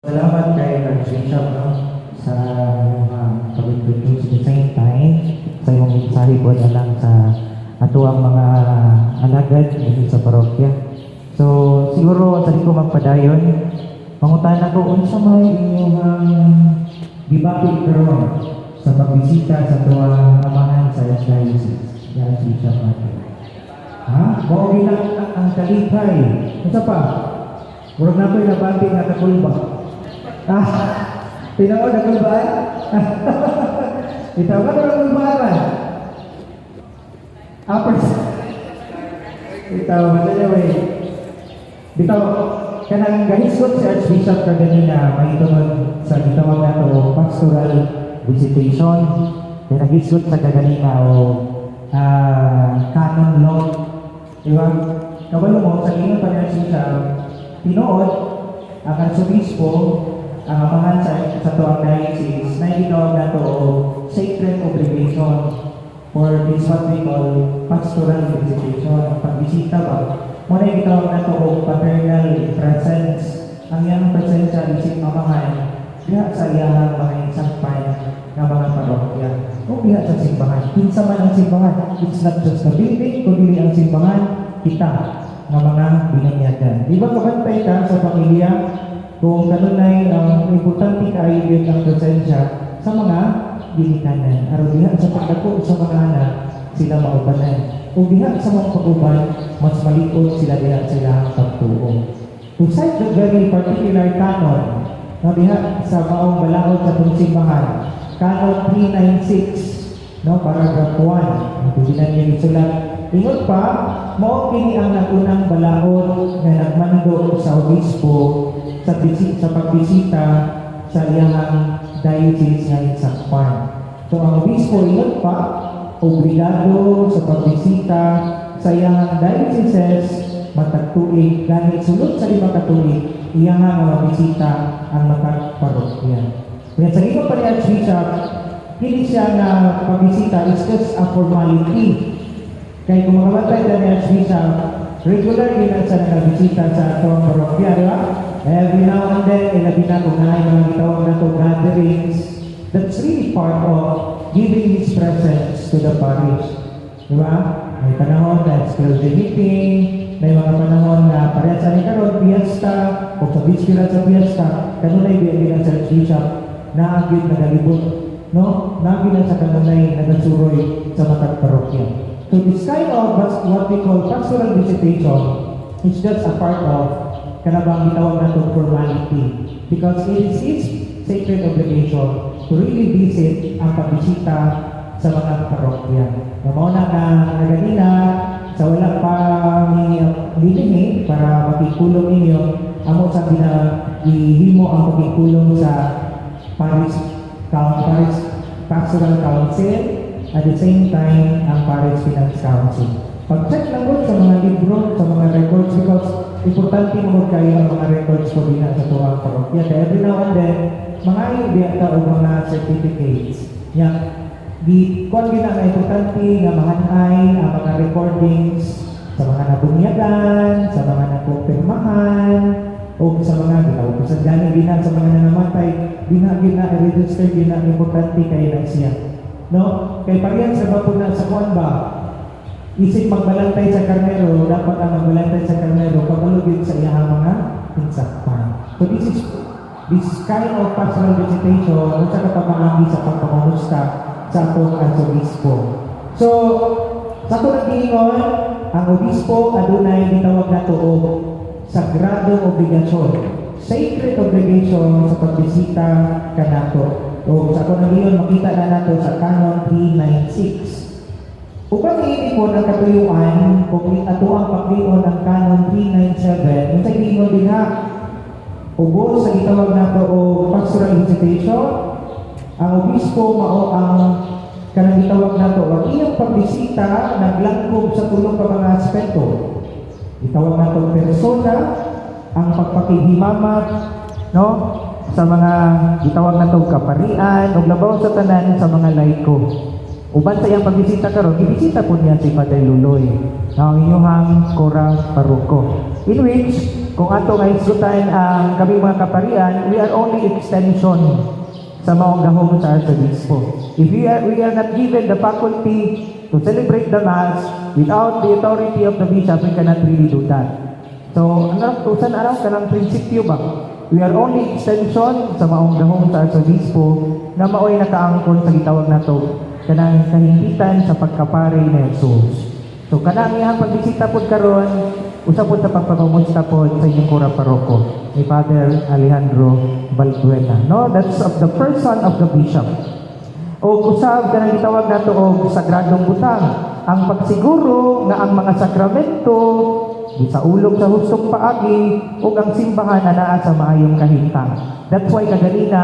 Salamat kay Archbishop, no, sa mga pag-introduce, at the same time sa imong mensahe po na lang sa atoang mga alagad dito sa parokya. So siguro sa di ko magpadayon, mangutana ko, unsa may inyong gibati karon sa pagbisita sa atuang amahan sa diocese, the Archbishop natin? Ha? Mao gina ang kalipay. Unsa pa? Murag na ko'y nabati nga kakulba. Ah, tinuod nakulbaan? Itaw ka na nakulbaan man? Ah, first. Itaw, but anyway. Bitaw, kanang gahisgot si Archbishop kaganina mahitungod sa gitawag nato pastoral visitation. Kaya naghisgot sa kaganina o canon law. Di ba? Kabalo mo, sa ingon pa ni Archbishop, tinuod, ang arsobispo, ang amahan sa tuang diocese, na gitawag nato og sacred obligation for this what we call pastoral visitation, ang pagbisita ba? Mao na gitawag nato og paternal presence. Ang iyang presensya isip amahan, diha sa iyang mga insakpan nga mga parokya o diha sa simbahan. Kinsa man ang simbahan, it's not just the building, kundi ang simbahan, kita nga mga binanyagan. Di ba kabantay ka sa pamilya kung kanunay ang importante kaayo gyud ang presensya sa mga ginikanan, aron diha sa pagdako sa mga anak sila maubanan ug diha sa mga pag-uban mas malikot sila diha sa ilang pagtuo. To cite the very particular canon, no, diha sa maong balaod sa atong simbahan, Canon 396, no, paragraph 1, ang na niya isulat. Ingon pa, mao kini ang nagunang balaod nga nagmando sa obispo sa pagbisita sa iyang diocese nga insakpan. So ang obispo, ingon pa, obligado sa pagbisita sa iyang dioceses matag tuig, gani sulod sa 5 ka tuig iya nga mabisita ang matag parokya. Kaya sa ingon pa ni Archbishop, kini siya nga pagbisita is just a formality. Kay kung makabantay ta ni Archbishop, regular gyud na siya nagabisita sa atong parokya, di ba? Every now and then, ilabi na kung naay mga gitawag nato gatherings, that's really part of giving his presence to the parish. Di ba? May panahon na clergy meeting, may mga panahon na parehas sa ni karon piyesta, o sa bispira sa piyesta, kanunay biya gina sa Archbishop, naa gyud nagalibot, no? Naa gyud na sa kanunay nagasuroy sa matag parokya. So this kind of what we call pastoral visitation is just a part of kanabang gitawag nato formality because it is his sacred obligation to really visit ang pagbisita sa mga parokya. Na mao na nga naganina sa wala pa ni dinhi para makikulong ninyo, amo sa gina gihimo ang pagkikulong sa Parish Pastoral Council, at the same time ang Parish Finance Council. Pag-check lang gud sa mga libro, sa mga records, because importante mo kayo ang mga records ko dinha sa tuwang parokya. Kaya every now and then, mga biya ta og mga certificates. Nya, di kuan gina nga importante nga mahanay ang mga recordings sa mga nabunyagan, sa mga nakumpirmahan, o sa mga gitawag ko sa gani dinha sa mga nangamatay, dinha gina i-register gina, importante kayo na siya. No? Kay parehas sa ba po na sa kuan ba? Isip magbalantay sa karnero, dapat ang magbalantay sa karnero kabalo gyud sa iyang mga insakpan. So this is this kind of pastoral visitation, unsa ka pamaagi sa pagpangamusta sa atong arsobispo. So sa ato naggiingon, ang obispo adunay gitawag nato og sagradong obligasyon, sacred obligation sa pagbisita kanato. O sa ato naggiingon, makita na nato sa Canon 396. Uban niini po ng katuyuan, kung ato ang paklion ang Canon 397, unsa giingon dinha? Ubos sa gitawag nato og pastoral visitation, ang obispo mao ang kanang gitawag nato ang iyang pagbisita naglangkob sa tulo ka mga aspeto. Gitawag nato persona, ang pagpakihimamat, no, sa mga gitawag nato kaparian ug labaw sa tanan sa mga laiko. Uban sa iyang pagbisita karon, gibisita po niya si Father Luloy, ang inyong Cora Paroko. In which Kung ato nga hisgutan ang kami mga kaparian, we are only extension sa maong gahom sa Arsobispo. If we are not given the faculty to celebrate the Mass without the authority of the bishop, we cannot really do that. So, ano, usan araw kanang prinsipyo ba? We are only extension sa maong gahom sa Arsobispo nga maoy nakaangkon sa gitawag nato kanang kahimpitan sa pagkapari ni Jesus. So kanang iyang pagbisita pod karon, usa pod sa pagpangumusta pod sa inyong kura paroko ni Father Alejandro Balbuena. No, that's of the person of the bishop. O usab kanang gitawag nato og sagradong butang, ang pagsiguro nga ang mga sakramento gisaulog sa hustong paagi ug ang simbahan na naa sa maayong kahimtang. That's why kaganina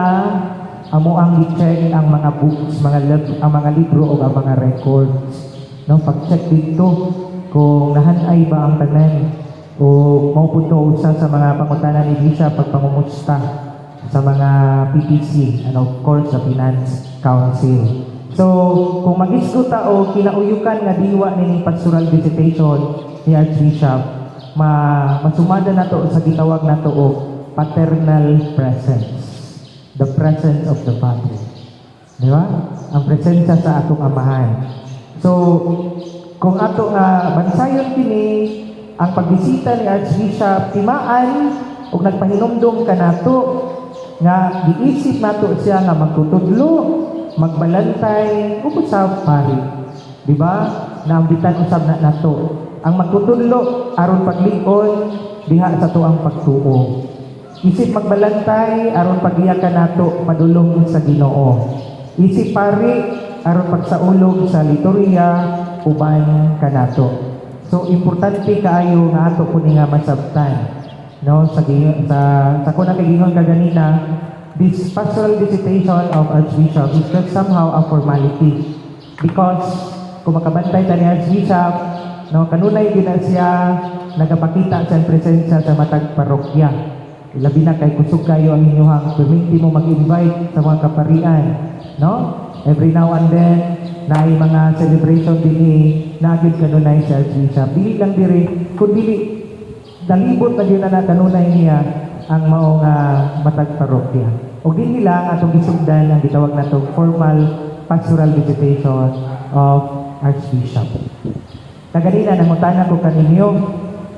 amo ang gi-check ang mga books, ang mga libro ug ang mga records. No, pag-check dito kung nahanay ba ang tanan o mao pud to usa sa mga pangutana ni Bishop pagpangumusta sa mga PPC and of course sa Finance Council. So, kung mag-isgo ta o kinauyukan nga diwa nining pastoral visitation ni Archbishop, masumada nato sa gitawag nato og paternal presence. The presence of the Father. Di ba? Ang presensya sa atong amahan. So, kung ato nga bansayon kini ang pagbisita ni Archbishop, timaan ug nagpahinumdom kanato nga giisip nato siya nga magtutudlo, magbalantay ug usab pari. Di ba? Naambitan usab na nato ang magtutudlo aron paglig-on diha sa tuang pagtuo. Isip magbalantay aron paggiya kanato padulong sa Ginoo. Isip pari aron pagsaulog sa liturhiya uban kanato. So importante kaayo nga ato kuni nga masabtan, no, sa kuna kay gingon kaganina, this pastoral visitation of Archbishop is just somehow a formality because kung makabantay ta ni Archbishop, no, kanunay gid na siya nagapakita sa presensya sa matag parokya, labi na kay kusog kayo ang inyuhang perminti mo mag-invite sa mga kaparian, no? Every now and then naay mga celebration dinhi, naa gyud kanunay si Archbishop, dili lang diri kun dili nalibot na gyud na kanunay niya ang mao nga matag parokya. O dinhi lang atong gisugdan ang gitawag nato formal pastoral visitation of Archbishop. Kaganina nangutana ko kaninyo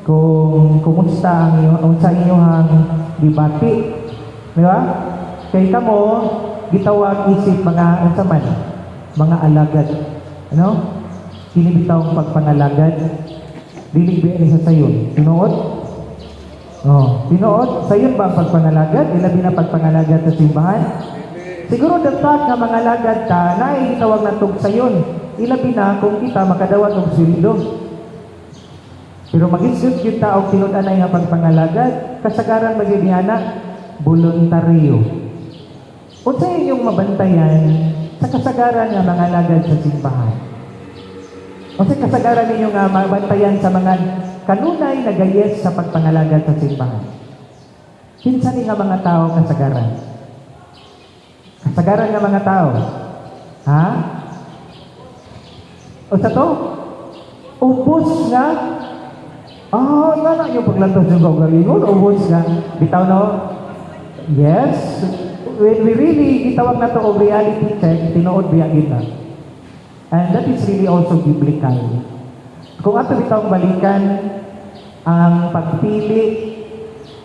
kung kumusta ang inyo, unsa inyong gibati. Di ba? Kay kamo gitawag isip mga unsa man, mga alagad. Ano? Kini bitawng pagpangalagad dili ba ni sa sayon? Tinuod? Oh, tinuod, sayon ba ang pagpangalagad? Ilabi na pagpangalagad sa simbahan? Siguro the fact nga mga alagad ta, naay gitawag natog sayon. Ilabi na kung kita makadawat og sweldo. Pero mag-isip gyud ta og tinud-anay nga pagpangalagad, kasagaran magyud ana voluntaryo. Unsa inyong mabantayan sa kasagaran nga mga alagad sa simbahan? Unsa kasagaran ninyo nga mabantayan sa mga kanunay nagayes sa pagpangalagad sa simbahan? Kinsa ni nga mga tao kasagaran? Kasagaran nga mga tao? Ha? Unsa to? Ubos nga. Ah, nga na yung paglantos yung kaugalingon, ubos nga. Bitaw, no? Yes. When we really gitawag na to og reality check, tinuod biya kita. And that is really also biblical. Kung ato bitawng balikan ang pagpili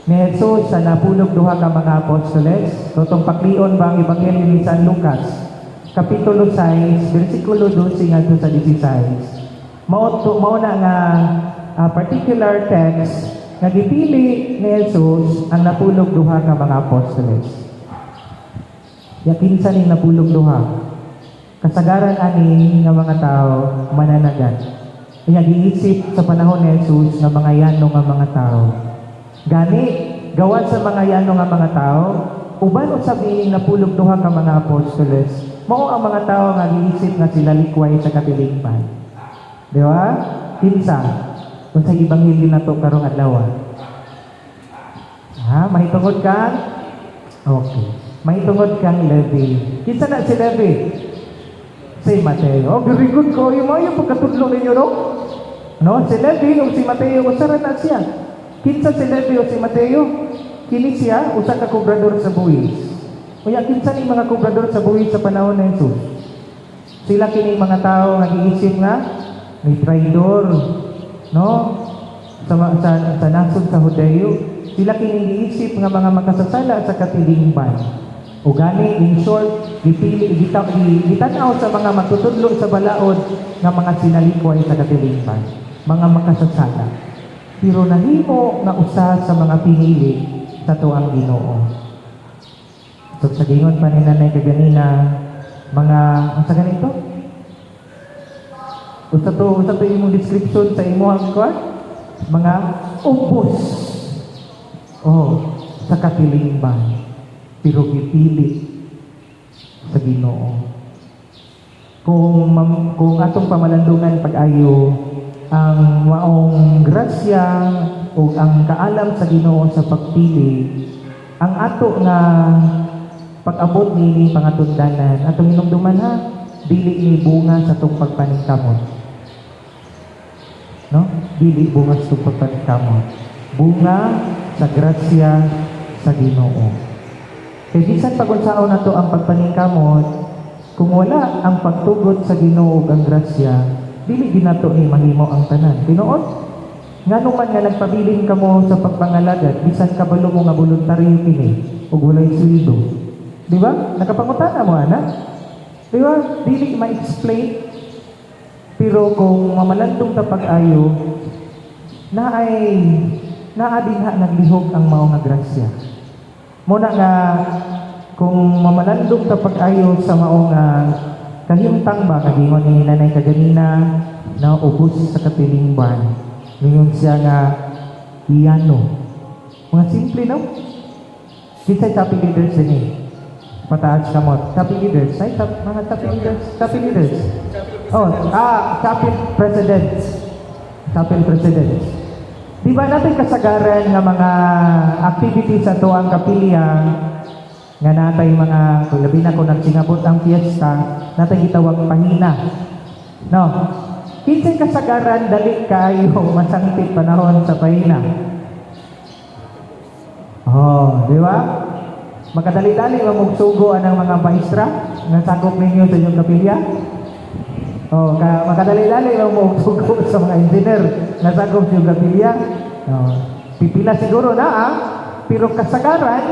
ni Jesus sa napulog duha ka mga apostoles, totong paklion ba ang Ebanghelyo ni San Lucas, Kapitulo 6, versikulo 12 ngadto sa 16. Mao na nga particular text nga gipili ni Jesus ang napulog duha ka mga apostoles. Yakin sa ning napulog duha? Kasagaran ani nga mga tao mananagat. Kaya giisip sa panahon ni Jesus nga mga yano nga mga tao. Gani, gawan sa mga yano nga mga tao, uban usab ining napulog duha ka mga apostoles, mao ang mga tao nga giisip nga sila likway sa katilingban. Di ba? Kinsa? Kung sa ebanghelyo nato karong adlaw. Ha, mahitungod kang? Okay. Mahitungod kang Levi. Kinsa na si Levi? Si Mateo. Oh, very good ko. Yung mga yung pagkatudlo ninyo, no? No? Si Levi o si Mateo, usa ra na siya. Kinsa si Levi o si Mateo? Kini siya usa ka kobrador sa buwis. Unya, kinsa ni mga kobrador sa buwis sa panahon ni Jesus? Sila kini mga tao nga giisip nga may traidor, no? Sa nasod sa Hudeyo, sila kini giisip nga mga makasasala sa katilingban. O gani, in short, gipili, gitan-aw sa mga matutudlo sa balaod nga mga sinalikway sa katilingban, mga makasasala. Pero nahimo nga usa sa mga pinili sa tuang Ginoo. So sa gingon pa ni Nanay kaganina, mga, ang sa ganito? Usa to imong description sa imong kwan? Mga ubos. Oh, sa katilingban. Pero gipili sa Ginoo. Kung atong pamalandungan pag-ayo ang maong grasya o ang kaalam sa Ginoo sa pagpili, ang ato nga pag-abot niini pangatundanan, atong hinumduman ha, dili ni bunga sa atong pagpaningkamot. No? Dili bunga sa atong pagpaningkamot. Bunga sa grasya sa Ginoo. Kay bisan pag unsaon nato ang pagpaningkamot, kung wala ang pagtugot sa Ginoo ug ang grasya, dili ginato ni mahimo ang tanan. Tinuod? Ngano man nga nagpabilin kamo sa pagpangalagad, bisan kabalo mo nga voluntaryo kini ug walay sweldo. Di ba? Nakapangutana mo ana? Di ba? Dili ma-explain. Pero kung mamalandong ta pag-ayo, naay naa dinha naglihok ang mao nga grasya. Muna nga kung mamalandong ta pag-ayo sa mao nga kahimtang ba, kagingon ni Nanay kaganina na ubos sa katilingban. Ngayon siya nga iyano. Mga simple, no? Kinsay chapel leaders din eh? Pataas kamot. Chapel leaders. Ay, mga chapel leaders. Chapel leaders. Oh, chapel presidents. Chapel presidents. Di ba natin kasagaran nga mga activities sa tuang kapilya nga natay mga, kung labi na kung nagsingabot ang fiesta, natay gitawag pahina. No? Kinsay kasagaran dali kaayo masangpit panahon sa pahina? Oh, di ba? Makadali-dali ba mugsugo anang mga maestra nga sakop ninyo sa inyong kapilya? Oh, makadali-dali ba mugsugo sa mga engineer nga sakop sa inyong kapilya? Oh, pipila siguro na ah. Pero kasagaran,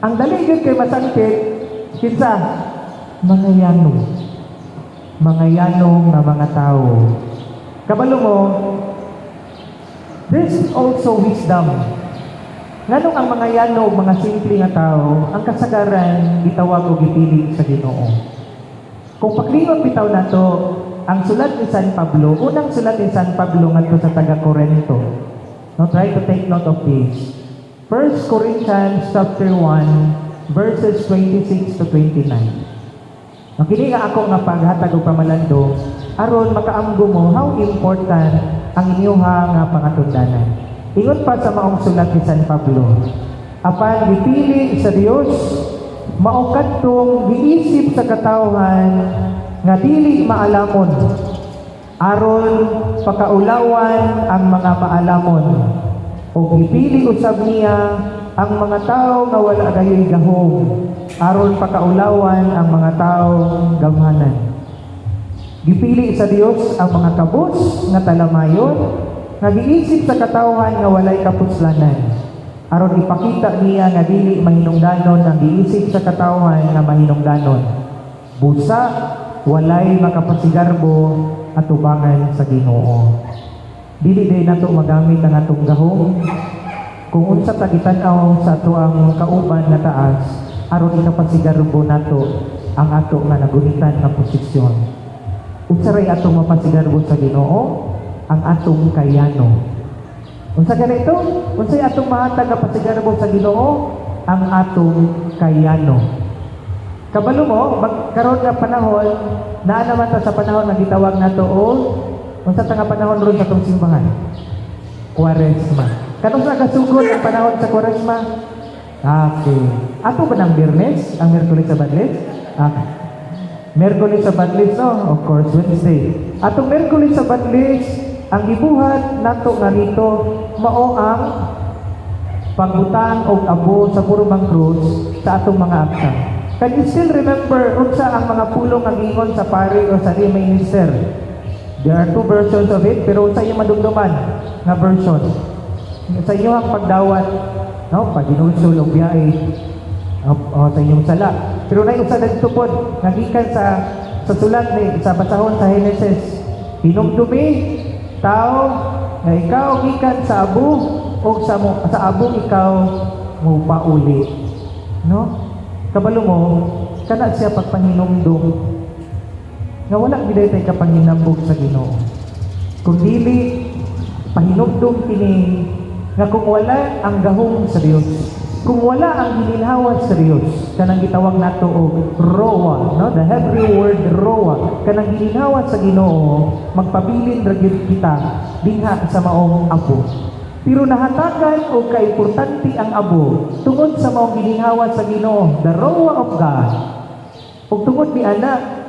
ang dali gyud kay masangpit kinsa? Mga yano. Mga yano nga mga tao. Kabalo mo, there's also wisdom. Nganong ang mga yano ug mga simple nga tao, ang kasagaran gitawag og gipili sa Ginoo? Kung paklingon bitaw nato ang sulat ni San Pablo, unang sulat ni San Pablo ngadto sa taga Corinto. No, try to take note of this. 1 Corinthians chapter 1 verses 26 to 29. Ang kini nga ako nga paghatag og pamalandong aron makaamgo mo how important ang inyuha nga pangatundanan. Ingon pa sa maong sulat ni San Pablo, apan gipili sa Dios mao kadtong giisip sa katawhan nga dili maalamon aron pakaulawan ang mga maalamon, o gipili usab niya ang mga tao nga wala gayoy gahom aron pakaulawan ang mga tao gamhanan. Gipili sa Dios ang mga kabos nga talamayon nga giisip sa katawhan nga walay kapuslanan aron ipakita niya nga dili mahinungdanon ang giisip sa katawhan nga mahinungdanon. Busa walay makapasigarbo atubangan sa Ginoo. Dili day nato magamit ang atong gahom kung unsa ta gitan-aw sa ato ang kauban nga taas aron ikapasigarbo nato ang ato nga nagunitan nga posisyon. Unsa ray atong mapasigarbo sa Ginoo? Ang atong kayano. Unsa ganito? Unsay atong mahatag nga pasigarbo sa Ginoo? Ang atong kayano. Kabalo mo, magkaroon nga panahon, naa naman ta sa panahon nga gitawag nato o unsa ta nga panahon ron sa atong simbahan? Kwaresma. Kanus-a kasugod ang panahon sa Kwaresma? Okay. Ato ba ng Biyernes? Ang Miyerkules sa Badlis? Ah. Miyerkules sa Badlis, no? Of course, Wednesday. Atong Miyerkules sa Badlis, Ang gibuhat nato nga rito mao ang pagbutang og abo sa purumang krus sa atong mga akta. Can you still remember unsa ang mga pulong nga giingon sa pari o sa minister? There are two versions of it, pero unsa iyong madumduman nga version? Sa inyong pagdawat, no, pag ginulsol og biyahe o, sa inyong sala. Pero nay usa didto pod nga gikan sa sulat ni sa basahon sa Genesis. "Hinumdumi, tao, nga ikaw gikan sa abo o sa abo ikaw mopauli." No? Kabalo mo, kana siya pagpahinumdum nga wala gid tay kapanginambog sa Ginoo. Kung dili pahinumdum kini nga kung wala ang gahom sa Dios, kung wala ang gilinhawa sa Dios, kanang gitawag nato og roa, no? The Hebrew word roa, kanang gilinhawa sa Ginoo, magpabilin ra gyud kita dinha sa maong abo. Pero nahatagan og kaimportante ang abo tungod sa maong gilinhawa sa Ginoo, the roa of God. Ug tungod ni ana,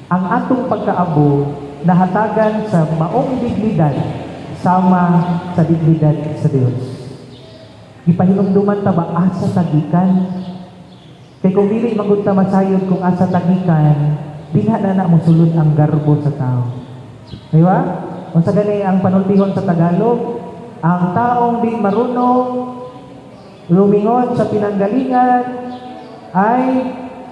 ang atong pagkaabo nahatagan sa maong dignidad sama sa dignidad sa Dios. Gipahinumduman ta ba asa ta gikan? Kay kung dili man gud ta masayod kung asa ta gikan, dinha na na mosulod ang garbo sa tao. Di ba? Unsa gani ang panultihon sa Tagalog? "Ang taong di marunong lumingon sa pinanggalingan ay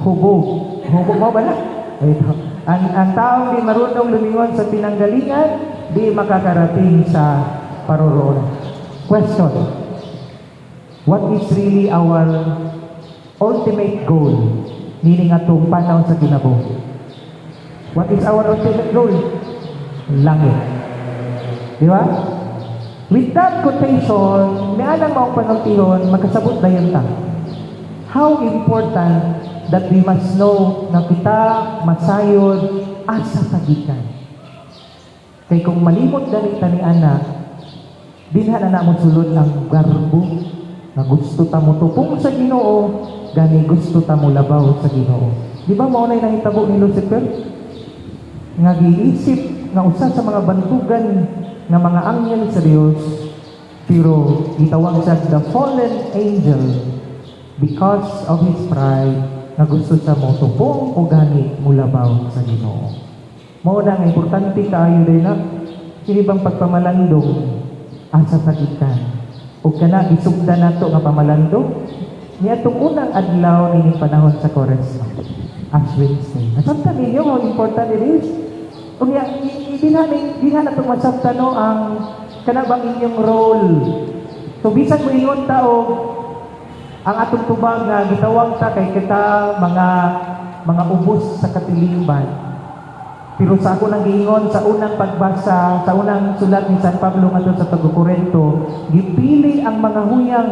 hubog." Hubog mo ba na? Ito. Ang taong di marunong lumingon sa pinanggalingan, di makakarating sa paroroonan. Question. What is really our ultimate goal? Meaning atong panahon sa kinabuhi. What is our ultimate goal? Langit. Di ba? With that quotation, nianang maong panultihon, magkasabot dayon ta. How important that we must know na kita masayod asa ta gikan. Kay kung malimot gani ta ni ana, dinha na na mosulod ang garbo nga gusto ta mo tupong sa Ginoo, gani gusto ta mo labaw sa Ginoo. Di ba mao nay nahitabo ni Lucifer? Nga giisip nga usa sa mga bantugan nga mga anghel sa Dios, pero gitawag siya the fallen angel because of his pride nga gusto siya mo tupong o gani mulabaw sa Ginoo. Mao na nga importante kaayo din na kini bang pagpamalandong asa ta gikan. Ug kana gisugdan nato nga pamalandong niadtong unang adlaw nining panahon sa Koresma, Ash Wednesday. Nasabtan ninyo how important it is? Unya, dinha na itong masabtan, no, ang kana bang inyong role. So bisan mo ingon ta og ang atong tubag nga gitawag ta kay kita mga ubos sa katilingban. Pero sa ako nang giingon sa unang pagbasa, sa unang sulat ni San Pablo ngadto sa taga-Korinto, gipili ang mga huyang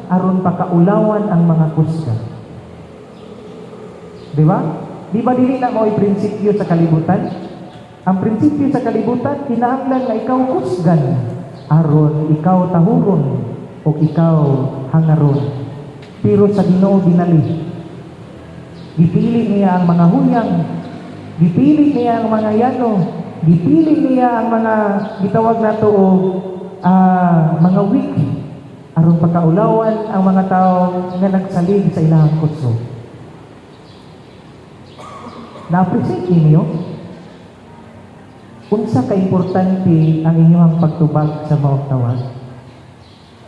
aron pakaulawan ang mga kusgan. Di ba? Di ba dili na mao'y prinsipyo sa kalibutan? Ang prinsipyo sa kalibutan, kinahanglan nga ikaw kusgan aron ikaw tahuron o ikaw hangaron. Pero sa Ginoo dinali. Gipili niya ang mga huyang, gipili niya ang mga yano, gipili niya ang mga gitawag nato og mga weak aron pagkaulawan ang mga tao nga nagsalig sa ilang kusog. Na-appreciate ninyo? Unsa ka importante ang inyong pagtubag sa maong tawag?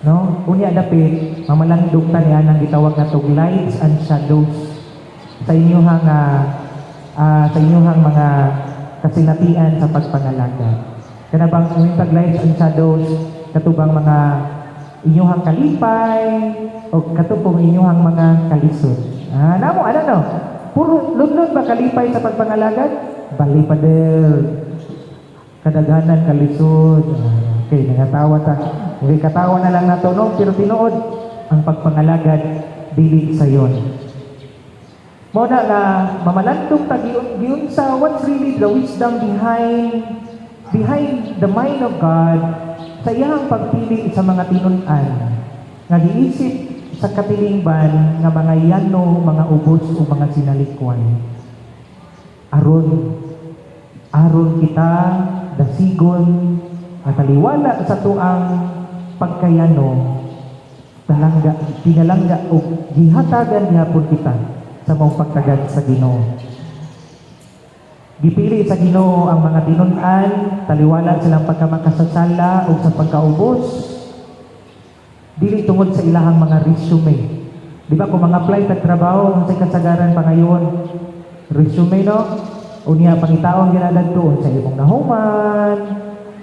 No? Unya dapit, mamalandong ta niya ang gitawag natong lights and shadows sa inyong mga kasinatian sa pagpangalagad. Kana bang kung lights and shadows, katubang mga inyong kalipay o katubong inyong mga kalisod. Ah, namo ano no? Puro lunlun ba kalipay sa pagpangalagad? Bali pa del. Kadaghanan kalisod. Ah, okay, nangatawa ta. Okay, katawa na lang nato, no, pero tinuod ang pagpangalagad dili sayon. Mao na nga mamalandong ta giunsa what's really the wisdom behind behind the mind of God sa iyang pagpili sa mga tinun-an nga giisip sa katilingban nga mga yano, mga ubos o mga sinalikway. Aron aron kita dasigon nga taliwala sa atuang pagkayano, talangga, pinalangga o gihatagan gihapon kita sa maong pagtagad sa Ginoo. Gipili sa Ginoo ang mga tinun-an taliwala silang pagkamakasasala o sa pagkaubos, dili tungod sa ilahang mga resume. Di ba kung mga apply tag trabaho, unsay kasagaran pa ngayon? Resume, no? Unya pangitaon gyud didto unsa imong nahuman,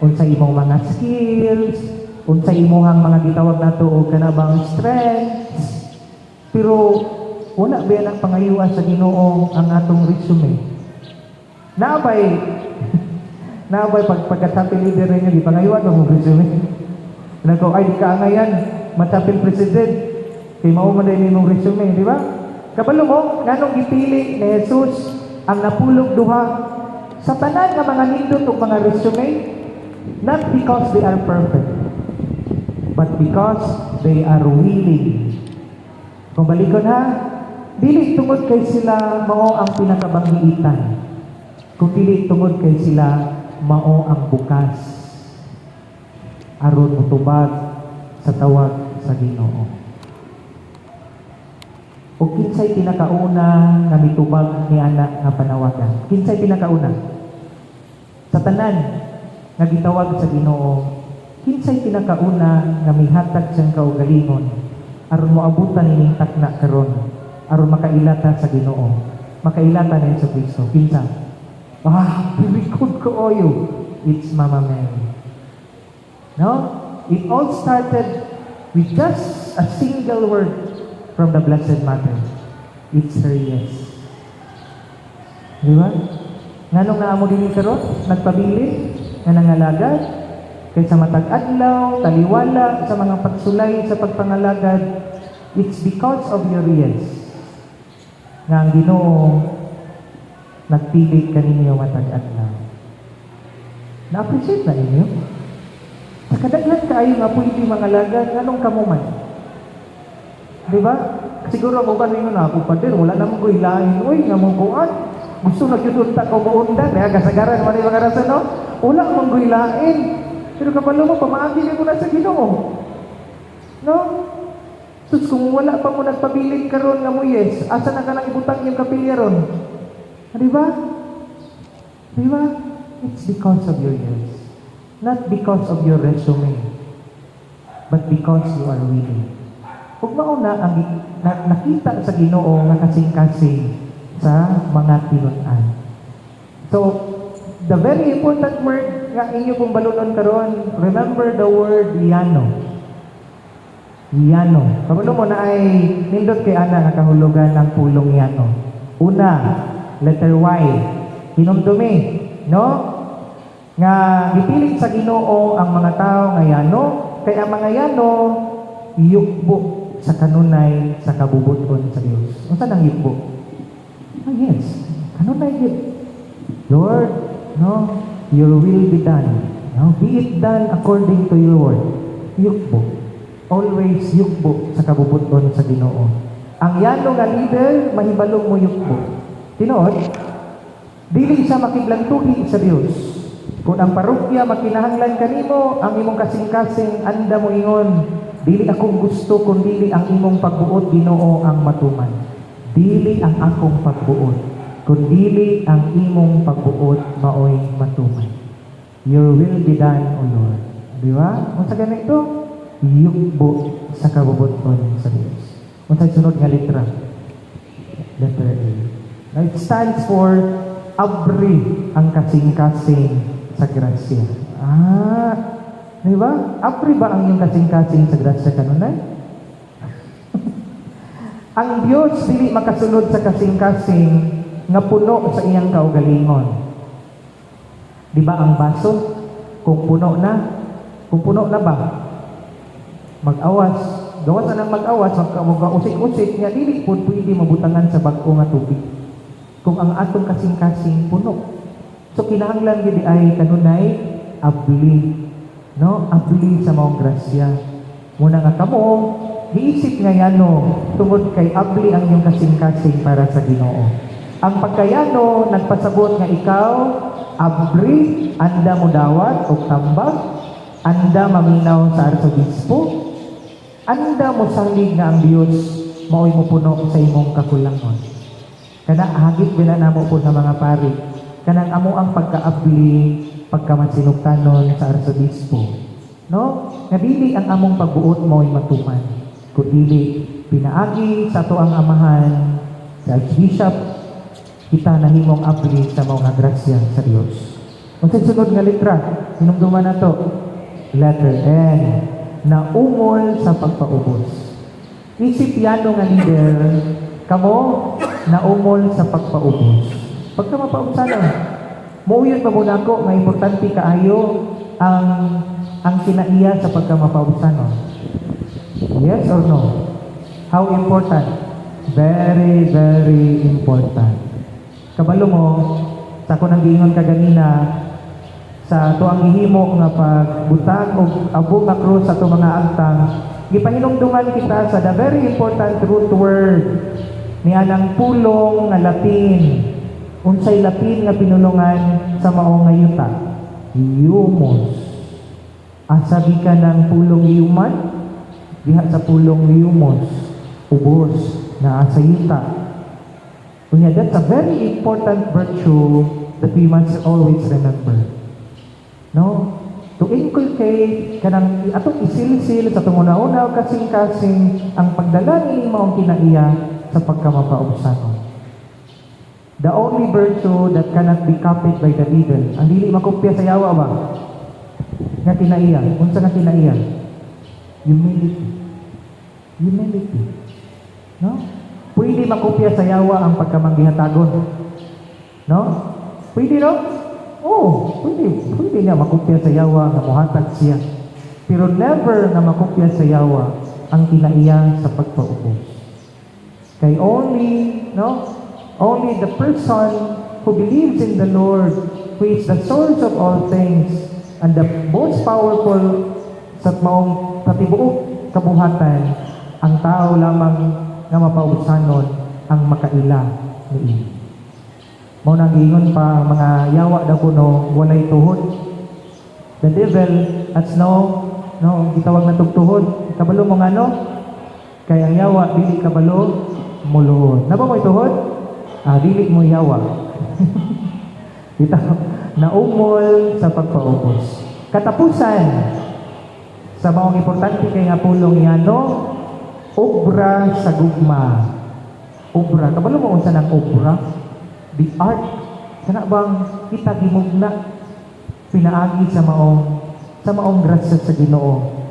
unsa imong mga skills, unsa imong mga gitawag nato og kana bang strengths. Pero wala ba ang pangayuan sa Ginoo ang atong resume? Naabay pag pagka-chapel leader ninyo, di pangayuan ba mo resume? Nako, ay di ka angayan, ma-chapel president. Kay mao man din imong resume, di ba? Kabalo mo, nganong gipili ni Jesus ang napulog duha sa tanan nga mga nindot og mga resume? Not because they are perfect, but because they are willing. Kung balikon ha, dili tungod kay sila mao ang pinakabanggiitan, kung dili tungod kay sila mao ang bukas aron mutubag sa tawag sa Ginoo. O kinsay pinakauna nga mitubag ni ana nga panawagan? Kinsay pinakauna? Sa tanan nga gitawag sa Ginoo, kinsay pinakauna nga mihatag siyang kaugalingon aron moabutan ining takna karon, aron makailata sa Ginoo, makailata ni Hesus Kristo? Kinsa? Ah, very good kaayo. It's Mama Mary. No? It all started with just a single word from the Blessed Mother. It's her yes. Di ba? Nganong naa mo dinhi karon, nagpabilin, nga nangalagad, kay sa matag adlaw, taliwala sa mga pagsulay sa pagpangalagad, it's because of your yes nga ang Ginoo nagpili kaninyo matag adlaw. Na-appreciate na ninyo? Sa kadaghan kaayo nga pwede mangalagad, nganong kamo man? Di ba? Siguro ang uban ninyo na ako pa din, wala naman ko ilain, uy, nga mo kuan. Gusto na gyud unta ko muundan, kaya kasagaran man mga rason, no? Wala man ko ilain. Pero kabalo mo, pamaagi ko na sa Ginoo. No? Sus, kung wala pa mo nagpabilin karon nga mo yes, asa na ka nang ibutang yung kapilya ron? Di ba? Di ba? It's because of your yes. Not because of your resume, but because you are willing. Ug mauna ang nakita sa Ginoo nga kasing-kasing sa mga tinun-an. So, the very important word nga inyo pong balunon karon, remember the word "yano." Yano. Kabalo mo na ay nindot kay ana nga kahulugan ng pulong "yano." Una, letter Y. Hinumdumi, no? Nga gipilit sa Ginoo ang mga tao nga yano, kay ang mga yano yukbo sa kanunay sa kabubuton sa Dios. Unsa nang yukbo? Ah, yes. Kanunay gyud. Lord, no, your will be done. No, be it done according to your word. Yukbo. Always yukbo sa kabubuton sa Ginoo. Ang yano nga leader mahibalong mo yukbo. Tinuod, dili siya makiglantuhi sa Dios. Kung ang parokya makinahanglan kanimo, ang imong kasing-kasing anda mo ingon, "Dili akong gusto kun dili ang imong pagbuot, Ginoo, ang matuman. Dili ang akong pagbuot, kun dili ang imong pagbuot maoy matuman. Your will be done, O Lord." Di ba? Unsa ganito? Yukbo sa kabubuton sa Dios. Unsa sunod nga letra? Letter A. Now, it stands for abri ang kasing-kasing sa grasya. Ah, di ba? Abri ba ang iyong kasing-kasing sa grasya kanunay? Ang Dios dili makasulod sa kasing-kasing nga puno sa iyang kaugalingon. Di ba ang baso, kung puno na ba, mag-awas, gawas na nang mag-awas, mag-usik-usik, nga dili pud pwede mabutangan sa bag-o nga tubig. Kung ang atong kasing-kasing puno. So kinahanglan gid ay kanunay abli, no? Abli sa maong grasya. Muna nga kamo giisip nga yano tungod kay abli ang iyong kasing-kasing para sa Ginoo. Ang pagkayano nagpasabot nga ikaw Abri, anda mo dawat og tambag, anda maminaw sa arsobispo, anda mo salig nga ang Dios mao'y mopuno sa imong kakulangon. Kana hagit bina namo po sa mga pari. Kanang amo ang pagkaabli, pagkamasinuktanon sa arsobispo. No? Nga dili ang among pagbuot mo'y matuman. Kundili pinaagi sa ato ang amahan, sa Archbishop, kita nahimong abli sa mga grasya sa Dios. Unsay sunod nga letra? Hinumduman nato. Letter N. Naumol sa pagpaubos. Isip yano nga leader, kamo naumol sa pagpaubos. Pagka mapaubsanon, muuyon ba mo nako nga importante kaayo ang kinaiya sa pagka mapaubsanon? Yes or no? How important? Very, very important. Kabalo mo, sa ako nang giingon kaganina, sa ato ang gihimo nga pagbutang og abo nga krus sa ato mga agtang, gipahinumduman kita sa the very important root word ni anang pulong nga Latin. Unsay Latin nga pinulungan sa mao nga yuta? Humus. Asa gikan ng pulong human? Diha sa pulong humus, ubos naa sa yuta. Unya, that's a very important virtue that we must always remember. No? To inculcate kanang atong isilsil sa atong una-una kasing-kasing ang pagdala ni maong kinaiya sa pagkamapaubsanon. The only virtue that cannot be copied by the devil. Ang dili makopya sa yawa ba? Nga kinaiya. Unsa nga kinaiya? Humility. Humility. No? Pwede makopya sa yawa ang pagkamanggihatagon. No? Pwede, no? Oo, pwede. Pwede niya makopya sa yawa nga muhatag siya. Pero never nga makopya sa yawa ang kinaiya sa pagpaubos. Kay only, no? Only the person who believes in the Lord, who is the source of all things, and the most powerful sa maong sa tibuok kabuhatan, ang tao lamang nga mapaubsanon ang makaila niini. Mao nang giingon pa ang mga yawa daw kuno walay tuhod. The devil has no gitawag na tuhod. Kabalo mo ngano? Kay ang yawa dili kabalo muluhod. Naa ba mo'y tuhod? Ah, dili mo yawa. Bitaw, naumol sa pagpaubos. Katapusan, sa maong importante kay nga pulong yano, obra sa gugma. Obra. Kabalo mo unsa nang obra? The art. Kana bang kita gimugna pinaagi sa maong grasya sa Ginoo.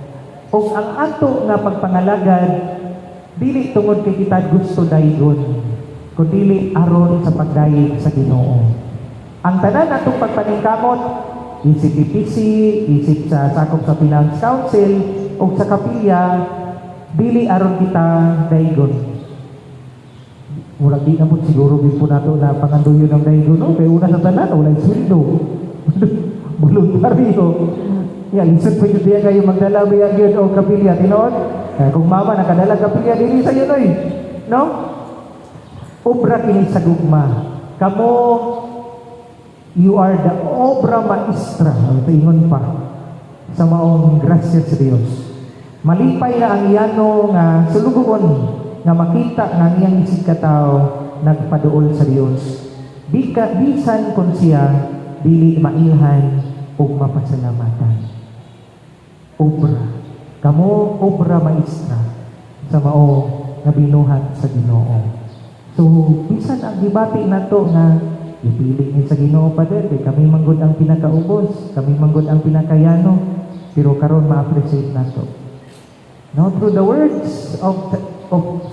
Og ang ato nga pagpangalagad dili tungod kay kita gusto daygon, kundi aron sa pagdayeg sa Ginoo. Ang tanan atong pagpaningkamot, isip PPC, isip sa sakop sa Finance Council o sa kapilya, dili aron kita daygon. Murag di na po siguro po nato na pangandoyo ng daygon, no? Kay una sa tanan, walay sweldo. Voluntaryo. Ya, lisod pa jud diya kayo magdala biya gyud og kapilya, tinuod. Kaya kung mama nakadala kapilya dili sa oy. No? Obra kini sa gugma. Kamo, you are the obra maestra, ang ingon pa sa maong grasya sa Dios. Malipay na ang yano nga sulugoon nga makita nga ang iyang isig katawo nagpaduol sa Dios. Bika bisan kon siya dili mailhan ug mapasalamatan. Obra. Kamo obra maestra sa mao nga binuhat sa Ginoo. So bisan ang gibati nato nga ipili ni sa Ginoo, Pader, kay kami manggod ang pinakaubos, kami manggod ang pinakayano, pero karon ma-appreciate nato. No, through the words of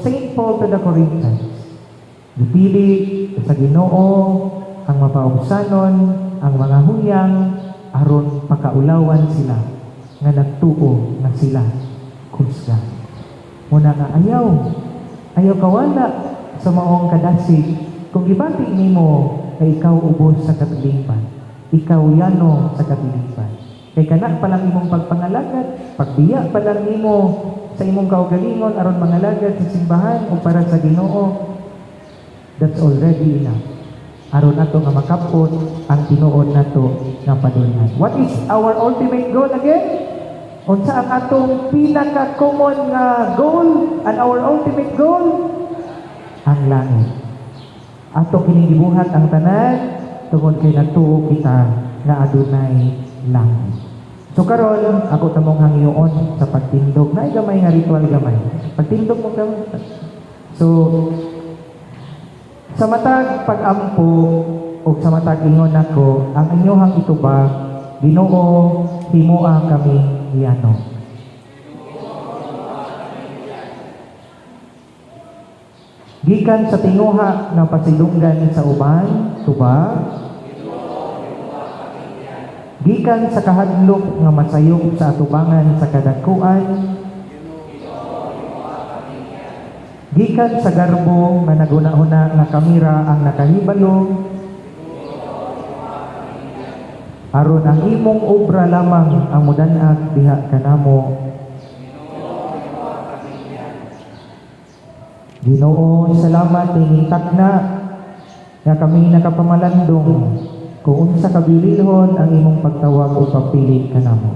Saint Paul to the Corinthians, gipili sa Ginoo ang mapaubsanon, ang mga huyang aron pakaulawan sila nga nagtuo nga sila kusga. Muna nga ayaw, ayaw kawala sa maong kadasig kung gibati nimo nga ikaw ubos sa katilipan, ikaw yano sa katilipan. Kay kana pa lang imong pagpangalagad, pagbiya pa lang nimo sa imong kaugalingon aron mangalagad sa simbahan o para sa Ginoo, that's already enough. aron ato nga makapot ang tinuod nato nga padulngan. What is our ultimate goal again? Unsa ang atong pinaka-common nga goal and our ultimate goal? Ang langit. Ato kining gibuhat ang tanan tungod kay nagtuo kita nga adunay langit. So karon ako tamong hangyoon sa pagtindog. Naay gamay nga ritual gamay. Pagtindog mo gamay. So sa matag pag-ampo o sa matag ingon nako, ang inyohang itubag, "Ginoo, himoa kami yano." Gikan sa tinguha nga pasidunggan sa uban, tubag. Gikan sa kahadlok nga masayop sa atubangan sa kadakuan. Gikan sa garbo nga naguna-huna nga kamira ang nakahibalo. Aron ang imong obra lamang ang mudan-ag diha kanamo. Ginoo, salamat ining takna nga kami nakapamalandong kung unsa kabililhon ang imong pagtawag o pagpili kanamo.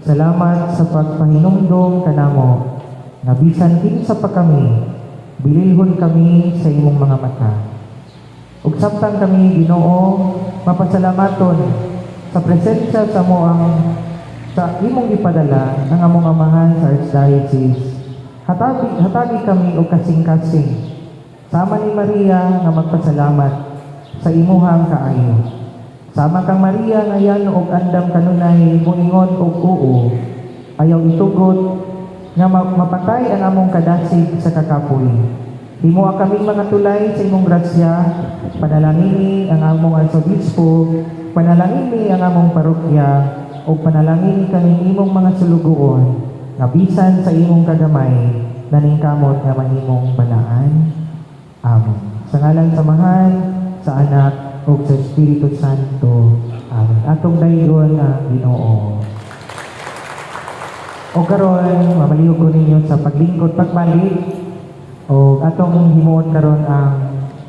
Salamat sa pagpahinumdom kanamo nga bisan kinsa pa kami, bililhon kami sa imong mga mata. Ug samtang kami, Ginoo, mapasalamaton sa presensya sa mo ang sa imong gipadala ang among amahan sa Archdiocese. Hatagi kami og kasing-kasing sama ni Maria nga magpasalamat sa imuhang kaayo. Sama kang Maria nga yano og andam kanunay moingon og oo, ayaw itugot nga mapatay ang among kadasig sa kakapoy. Himoa kaming mga tulay sa imong grasya, panalangini ang among arsobispo, panalangini ang among parokya, o panalangini kaming imong mga sulugoon, nga bisan sa imong kagamay, naningkamot nga mahimong balaan. Amen. Sa ngalan sa Amahan, sa Anak, ug sa Espiritu Santo. Amen. Atong daygon ang Ginoo. O karon, mamalihok ko ninyo sa paglingkod pagbalik o atong himuon karon ang